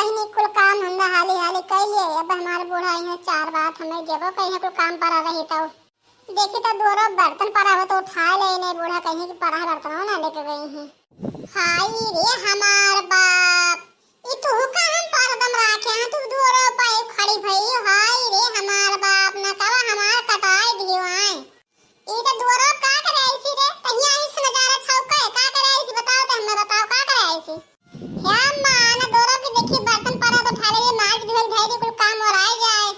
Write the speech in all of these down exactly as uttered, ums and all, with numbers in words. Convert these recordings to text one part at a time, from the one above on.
इन्हीं कुल काम धंधा हाली हाली कइ लिए। अब हमार बूढ़ा इन्हें चार बात हमें देबो कहीं कुल काम पड़ा रही तो। देखी तो दुआरो बर्तन पड़ा हो तो उठाए ले इन्हें बूढ़ा कहीं कि पड़ा बर्तन ना लेके गई हैं। हाय रे हमार बाप, ई तू का हम परदम राखे हैं, तू दुआरो पे खड़ी भई। हाय रे हमार बाप, ना कवा हमार कटाई दियो आए। ई तो दुआरो का करे ऐसी रे, तहिया ही सुन जा रहा छौका है, का करे ऐसी बताओ तो हमें बताओ का करे ऐसी। हे अम्मा, ना दुआरो की देखी बर्तन पड़ा तो उठा ले, माज धोई धाई दे, कुल काम और आए जाए।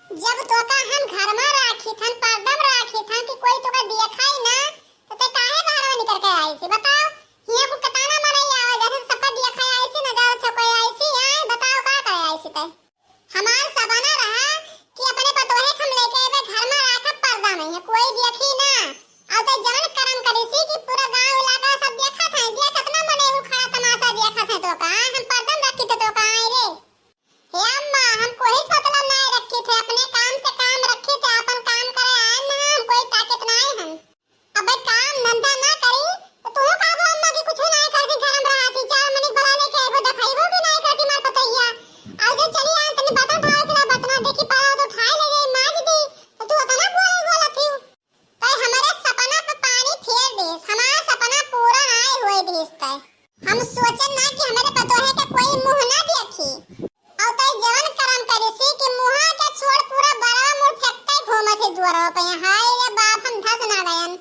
जब तोका हम घर में राखी थन, पर्दा में राखी थन कि कोई तोका देखा ही ना, तो ते काहे बाहर निकल के आई सी बताओ? हियां कुल कताना मनई आवे, जैसे सबका देखा आई सी, नजारा छपे आई सी, आए बताओ का करे आई सी ते? हमार सपना रहा कि अपने पतोहे के हम लेके अबे घर में राखब पर्दा में, ये कोई देखी ना। और ते जवन करम करी सी कि पूरा गांव इलाका सब देखत है, देख कितना मनई कुल खड़ा तमाशा देखत है तोका, हम पर्दा में रखी थे तोका आई रे। हे अम्मा, हम कोई से मतलब नाय रखी थे, अपने काम से काम रखी थे, अपन काम करे आए ना, हम कोई ताकत नाय हन। अबे काम धंधा ना करी, तो तू का वो अम्मा की कुछ नाय करती, घर में रहती, चार मनिक बला लेके आइबो, दफाइबो भी नाय करती मार पतैया। और जो चली आए, तनी बता भाई के बतना देखी, पारा तो उठाए ले गई, माज दी, तो तू उतना बोल बोलत ही। तै हमरे सपना पे पानी फेर देस, हमार सपना पूरा नाय होए देस तै। हम सोचन ना कि हमरे पतोहे के कोई मुंह ना देखी। और तै जवन करम करिसी कि मुंहा के छोड़ पूरा बरवा मुड़ फेंकते घूमत ही दुआरवा पे। हाय रे बाप, हम धस ना गयन।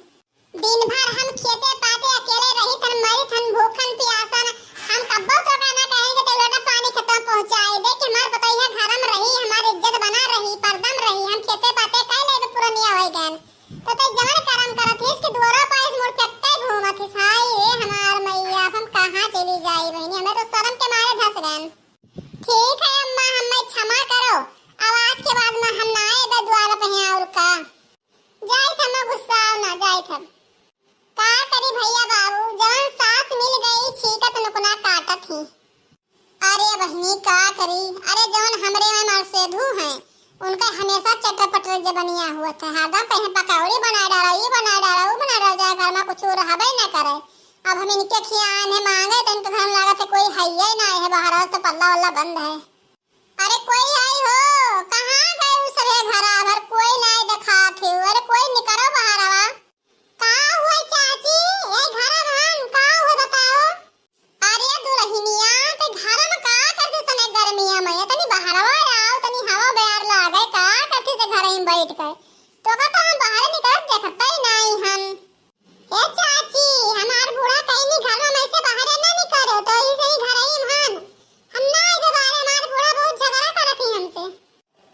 दिन भर हम खेते पाते अकेले रही थन, मरी थन भूखन पियासन। हम कब्बो तो का ना कहे कि तै लोटा पानी खेतवा पहुंचाए दे कि हमार पतोहिया घर में रही, हमार इज्जत बना रही, पर्दम रही, हम खेते पाते कह लेबे पुरनिया होई गयन। तो तै जवन करम करत हिस कि दुआरो पाइस मुड़ के कई घूमत हिस। हाय रे हमार मैया, अब हम कहाँ चली जाई बहिनी, हमें तो शर्म के मारे धस गयन। ठीक है अम्मा, हमें क्षमा करो, अब आज के बाद में हम ना आए बे द्वार पे यहाँ और का। जाई थे मैं गुस्सा ना, जाई थे। का करी भैया बाबू, जवन सास मिल गई, छीकत नुकना काटत ही। अरे बहिनी, का करी? अरे, जौन हमरे में मरसेधू हैं, उनका हमेशा चटर-पटर जबनिया हुआ था। हरदम कहीं पकौड़ी बना डाला, ई बना डाला, ऊ बना डाला, जाए घर में कुछ रहबे न करे। अब हम इनके खियान है मांगे, तो इनके घर में लागत है कोई हइये ना है, बाहर से पल्ला वल्ला बंद है। अरे, कोई है हो? कहाँ गए उ सभे घरा भर? कोई नाय देखात है। अरे, कोई निकरो बाहरवा। का हुआ चाची? ए घरा में का हुआ बताओ? अरे दुलहिनिया, ते घर में का करती तने गर्मिया में? तनी बहरवा आओ, तनी हवा बयार लागे, का करती ते घर में बैठ के? तो का तो हम बाहर निकल देखते ही नहीं हन। ए चाची, हमार बूढ़ा कहीं नहीं घर में से बाहर ना निकले, तो इसे ही घर ही में हन। हम ना इधर बाहर, हमार बूढ़ा बहुत झगड़ा करत ही हमसे।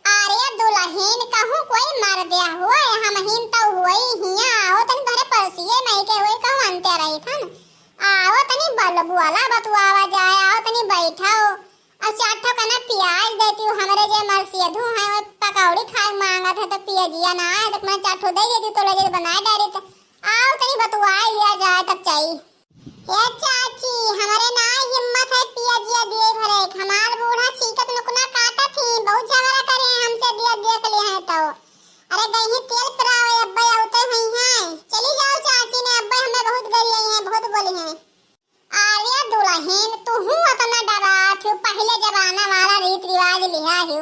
अरे दुलहिन, कहूँ कोई मर दिया हुआ है, हम हिन तो हुई हिया, आओ तनी तोहरे पड़ोसिए मई के हुए कहूँ अंते रही थन। आओ तनी बलबुआला बतुआवा जाए, आओ तनी बैठाओ। और चार ठो कना प्याज देती हूँ, हमरे जे मरसियधू हैं, वो पकौड़ी खाए मांगत है, तो पियजिया ना है, तो मैं चार ठो दे देती, तो ले जे बनाए डारी, तो आओ तनी बतुआ लिया जाए, तब चाही। ए चाची, हमरे ना हिम्मत है पियजिया दिए भरे, हमार बूढ़ा छींकत नुकना काटत ही, बहुत झगड़ा करे हैं हमसे दिया देख ले हैं तो। अरे गई ही तेल पिरावे, अब्बे आउते हुई हैं। चली जाओ चाची ने, अब्बे हमें बहुत गरियाई हैं, बहुत बोली हैं। अरे दुलहिन, तुहू अतना डरात हो, पहिले जमाना वाला रीत रिवाज लिहा हो,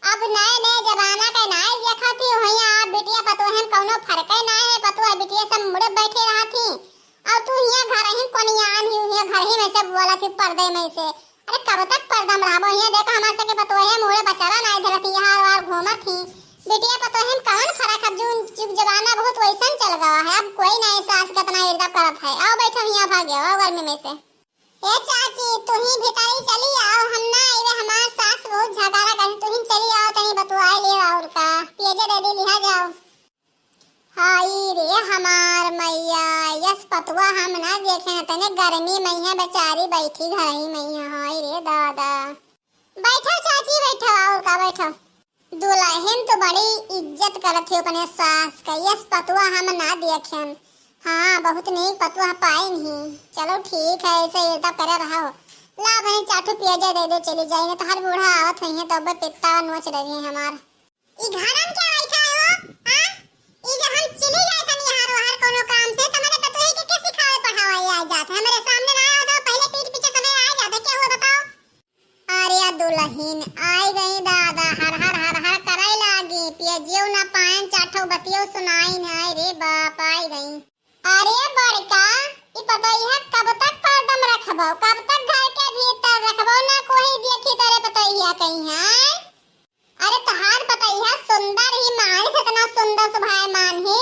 अब नए नए जमाना के नाई देखत हो, हियाँ आप बिटिया पतोहे में कौनो फर्के नाई है, पतोह बिटिया सब मुड़े बैठे रहत ही। और तू हियाँ घर ही कोनियान ही, हियाँ घर ही में से बोलत ही पर्दे में से। अरे कब तक पर्दा में रहबो? हियाँ देखा हमार सके पतोहे मुड़े बचारा नाई धरत ही, यहाँ और घूमत ही। बिटिया पतोहे में कौन फर्क है? अब जो, जो जमाना बहुत वैसन चल गवा है, अब कोई नाई सास के इतना इर्दा करत है। आओ बैठो हियाँ भाग्यो, आओ गर्मी में से। ए चाची, तुही भीतरी चली आओ, हम ना आइबे, हमार सास बहुत झगड़ा करी, तुही चली आओ, तनी बतुआई ले और का, पियजे दे दी, लिहा जाओ। हाय रे हमार मैया, यस पतुआ हम ना देखे न तने गर्मी में है बेचारी बैठी घर ही में है, हाय रे दादा। बैठो चाची, बैठो, और का, बैठो। दुलहिन तो बड़ी इज्जत करत हो अपने सास का, यस पतुआ हम ना देखेन। हाँ, बहुत नीक पतुआ पाइन ही। चलो ठीक है, ऐसे इर्दा करे रहो। ला बहन, चार ठो पियजे दे दे, चली जाई, नहीं तो हर बूढ़ा आवत हुई है तो अब पित्ता नोच रही है हमार। ई घरम क्या बैठा हो? हाँ? ई जब हम चली जाए तनी हर बाहर कोनो काम से, तो हमारे पतोहे के, के सिखावे पढ़ावे आ जात है? हमारे सामने ना आओ तो पहले पीठ पीछे समय आ जात है, क्या हुआ बताओ? अरे यार हिन आई गई दादा, हर हर हर हर करे लागी, पियजियो ना पाएन, चार ठो बतियो सुनाइन, आय रे बाप, आई गई। अरे बड़का, ई पतोहिया कब तक हरदम रखबो, कब तक घर के भीतर रखबो, ना कोई देखी तोरे पतोहिया कहीं है? अरे तोहार पतोहिया सुंदर ही मान, इतना सुंदर सुभाय मान ही,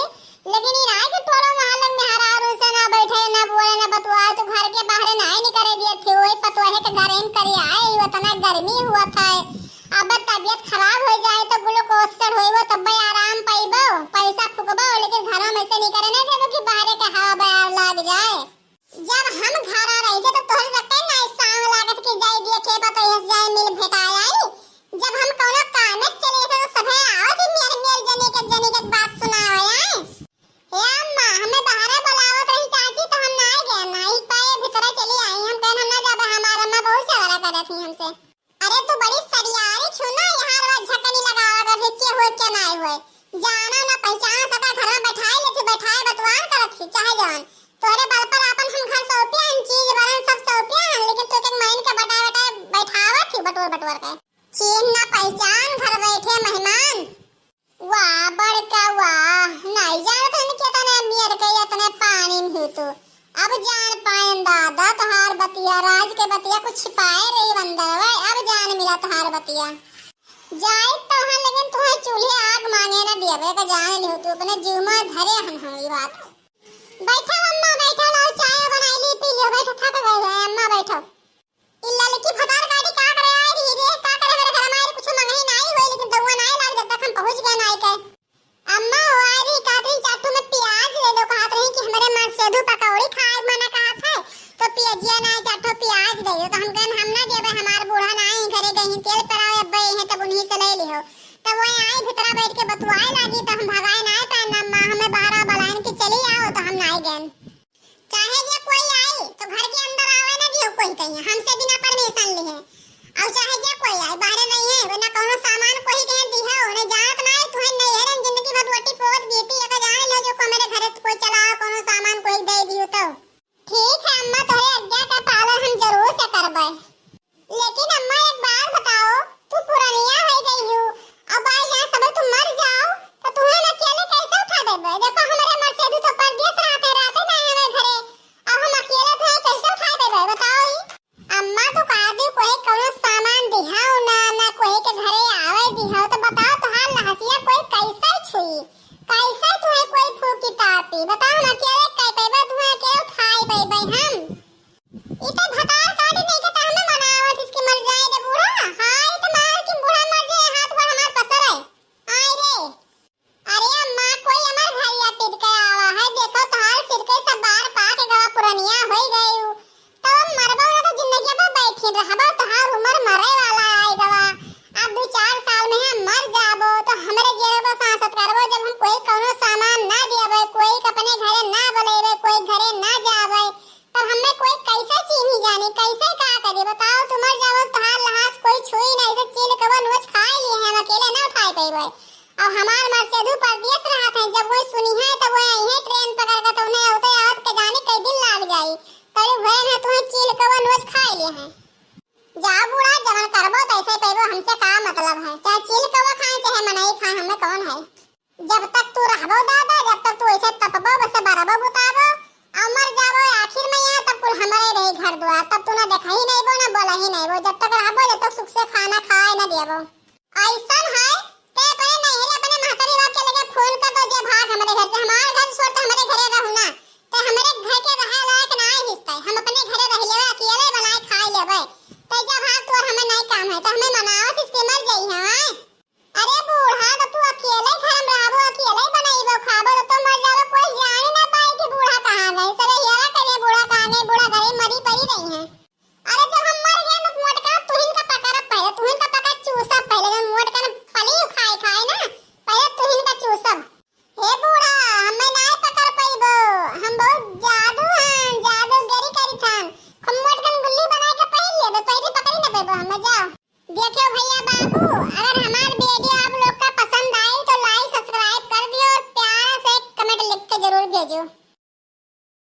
लेकिन ई नाई कि टोला मोहल्ला में मेहरारू से ना बैठे, ना बोले, ना बतुआए, तो घर के बाहरे नाई निकरे दिए थे, वही पतोहे के घरे में करी आए, ई उतना गर्मी हुआ था, अब तबीयत खराब हो जाए तो ग्लूकोज चढ़ होइबो, तब्बे आराम पाइबो, पैसा फूकबो, लेकिन घरों में से निकरे नहीं देबो कि बाहरे के हवा बयार लाग जाए। जब हम घरा रही थे तो तोहरे रखे ना सांग लागत कि जाई दिए के बतैया से जाए मिल भेटाए आई। जब हम कौनो काम से चले थे तो सभे आवत ही मेर मेर जने के जने के बात सुनावे आई। हे अम्मा, हमें बाहरे बुलावत रही चाची तो हम ना गए, ना ही पाए भीतर चली आई। हम कहन हम ना जाबे, हमार अम्मा बहुत झगड़ा करत ही हमसे। अरे तू बड़ी सरियारी छु ना, यहाँ रोज झकनी लगावा कर के होए के नाई होए। जाना ना पहचान सका, घर में बैठाए लेथी, बैठाए बतवान करत थी, चाहे जवन। तोरे बल पर आपन हम घर सौंपिया हन, चीज बरन सब सौंपिया हन, लेकिन तू के माइन के बटाए बटाए बैठावा थी बटोर बटोर के। चीन ना पहचान घर बैठे मेहमान। वाह बड़का वाह, नहीं जानत हन कि इतने मेर के इतने पानी में तू। अब जान पाएन दादा तोहार बतिया, राज के बतिया कुछ छिपाए रही बंदर, अब जान मिला तोहार बतिया। जाए तो हन, लेकिन तुहे चूल्हे आग मांगे न दियबे, का जान लिहो तू, अपने जीव में धरे हन हम ई बात। बैठा अम्मा, बैठा, लाओ चाय बनाई ली, पी लियो, बैठो, थक गए हैं अम्मा, बैठो। ई ललकी भतार गाड़ी का करे आए रही रे, का करे मेरे घर में आए, कुछ मंगही नाई होए, लेकिन दउआ नाई लाग जब तक हम पहुंच गए नाई के। अम्मा, वो आए रही, कहत रही, "चार ठो में प्याज दे दो," कहत रही कि हमरे माँ सेधु पकौड़ी खाए मना कहत है, तो पियजिया ना, "चार ठो प्याज दे दो," तो हम कहन, "हम ना देबे, हमार बूढ़ा ना है, घरे गई तेल पेरावे, अब्बे है, तब उन्हीं से ले लिहो।" तब वही आई, भीतरा बैठ के बतुआए लागी, तो हम भगाए ना पाए, ना माँ हमें बाहरा बुलाएन कि चली आओ, तो हम ना गए। चाहे जे कोई आई, तो घर के अंदर आवे ना दियो कोई कहीं, हमसे बिना परमिशन लिए। और चाहे जे कोई आई, बाहरे नहीं है, वो ना कौनो सामान कोई कहीं दिहो, ना जानत ना है, तुहे नहीं है, जिंदगी भर रोटी पोत बीती, एक जान लो जो को मेरे घरे कोई चला आओ, कौनो सामान कोई दे दियो तो। ठीक है अम्मा, तोहरे आज्ञा का पालन हम जरूर से करबे। लेकिन अम्मा एक बात बताओ, तू पुरनिया हो गई हो, अब आई यहाँ सब तू मर जाओ, तो तुम्हें हम अकेले कैसे उठा देबे? देखो हमरे मर से दू तो परदेस रहते, रहते ना हमारे घरे, अब हम अकेले थे, कैसे उठा देबे? बताओ ही। अम्मा तो कह दी कोई कौनो सामान दिहाओ ना, ना कोई के घरे आवे दिहाओ, तो बताओ तोहार लहसिया कोई कैसे छुई, कैसे तुम्हें कोई फूकी तापी? बताओ हम अकेले कह पेबे, तुम्हें अकेले उठाई पेबे हम? ई तो भतार काटी नहीं के तो हमें मनावत इसके मर जाए रे बूढ़ा। हाँ, ई तो मार के बूढ़ा मर जाए, हाथ गोड़ हमार पसर है। आय रे। अरे अम्मा, कोई हमार घरिया पीट के आवा है, देखो तोहार सिर के सब बार पाक गवा पुरनिया होई गई हूँ। तो अब मरबो ना तो जिंदगी में बैठी रहबो, तोहार उम्र मरे वाला आए गवा। अब दो चार साल में हम मर जाबो तो हमरे जेरबो सांसत करबो, जब हम कोई कौनो सामान ना दियबे, कोई के अपने घरे ना बुलेबे, कोई घरे ना जाबे, तब हमें कोई कैसे चीनी जानी, कैसे का करी? बताओ, तू मर जाओ, तोहार लहास कोई छुई ना, ऐसे चील कवन नोच खाए लिए हैं, हम अकेले ना उठाए पेबे। और हमार मरसेधु परदेस रहत हैं, जब वो सुनी है, तब वो आई है ट्रेन पकड़ के, तो उन्हें होते आवत के जाने कई दिन लाग जाई। तोरे भय ना तुम्हें चील कवन नोच खाए लिए हैं। जा बूढ़ा, जवन करबो तैसे पेबो, हमसे का मतलब है, चाहे चील कवा खाए, चाहे मनई खाए, हमें कौन है। जब तक तू रहबो दादा, जब तक तू ऐसे तपबो, बस बरबो बुताबो, और मर जाबो आखिर में यहाँ, तब कुल हमारे रही घर द्वार, तब तू ना देखा ही नहीं बो, ना बोला ही नहीं बो, जब तक रहबो, जब तक सुख से खाना खाए ना देबो। ऐसन है, ते अपने नैहरे अपने महतारी बाप के लगे फोन कर दो, जे भाग हमारे घर से, हमारे घर छोड़ के हमारे घरे रहू ना, ते हमारे घर के रहे लायक ना है हिस्सा, हम अपने घरे रह लेबे, अकेले बनाए खाए लेबे, ते जा भाग, तोर हमें नहीं काम है, तो हमें मनावत इसके मर जाई है। अरे बूढ़ा, तो तू अकेले घर में रहबो, अकेले बनइबो, खाबो, तो तू मर जाबो, कोई जाने ना पाई कि बूढ़ा कहाँ गए। सब हेरा करे बूढ़ा कहाँ गए, बूढ़ा घरे मरी पड़ी रही हैं। अरे जब